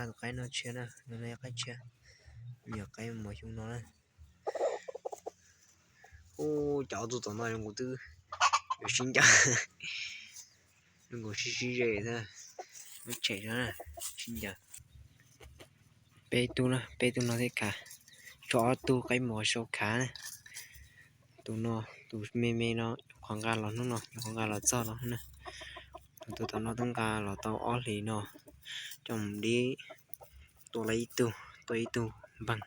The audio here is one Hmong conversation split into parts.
Tus qaib no tshiab na, no yog qaib tshiab, yog qaib mos xyoo no na. Ub, cov ob tug tom no zoo nkaus twb yuav sib ncaws, zoo nkaus sib sib ze thiab, muab tshem na, sib ncaws. Peb tug na, peb tug no thiab khav, tshuav ob tug qaib mos sau khav na. Tus no, tus me me no nyuam qhuav nqa los hnub no, nyuam qhuav nqa los txog los na. Tus tom no twb nqa los tau ob hlis no, coj mus dib, tua lawm ib tug, tua ib tug npeeg,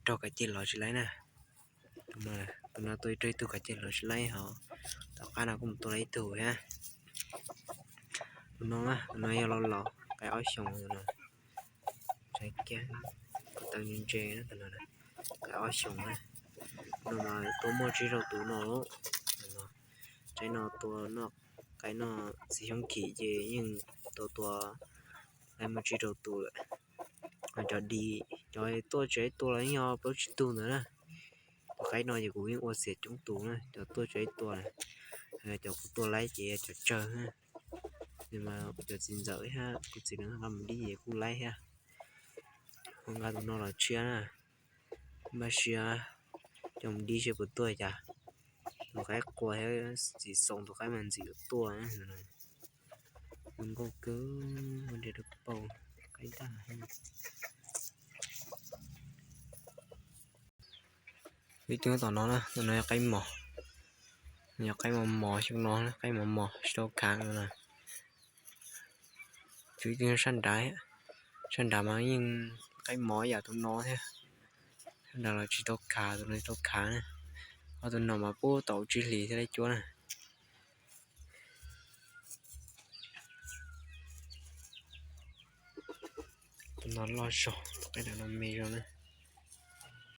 raug kav cia lov tsis laib na. Tus no tua raug ib tug kav cia lov tsis laib hos, tom qab no kuj mus tua lawm ib tug thiab. Tus no, tus no yog los laus, qaib ob xyoos tus no. Saib kiag, ko taw ntse ntse na, tus no qaib ob xyoos na. No mas tua muaj tsib rau tus no. Tus no, tsaib no tua noj, qaib noj txiv xyoob khim ces yeej tua tua qaib muaj tsib rau tus lawm. Ho cov di, cov tuaj tsis laib tua los yeej yog plaub tsib tug ntawd na. Tus qaib no ces kuv yeej ua xiam coob tus na, cov tuaj tsis laib tua na. Cov kuv tua laib ces yog cov tsawg na. Mas cov txiv ntxawm thiab kuv txiv lawv nqa mus dib ces kuj laib thiab. Ho nqa tus no los tshiab na. Npaj siab coj mus dib seb puas tuaj cas. Tus qaib qua thiab txiv xoo tus qaib mas ntxim tuaj. Zoo nkauj kawg, ua nres dawb paug, qaib daj. Ib tug tom no na, tus no yog qaib mos, yog qaib mos mos xyoo no, qaib mos mos tsis tau khav no na. Tus ib tug sab nrad, sab nrad mas yeej qaib mos yam tus no thiab. Sab nrad los tsis tau khav, tus no tsis tau khav na. Ho tus no mas puag tau tsib hlis thiaj li cuab na. Tus no loj zog, tus qaib nrad no me zog na.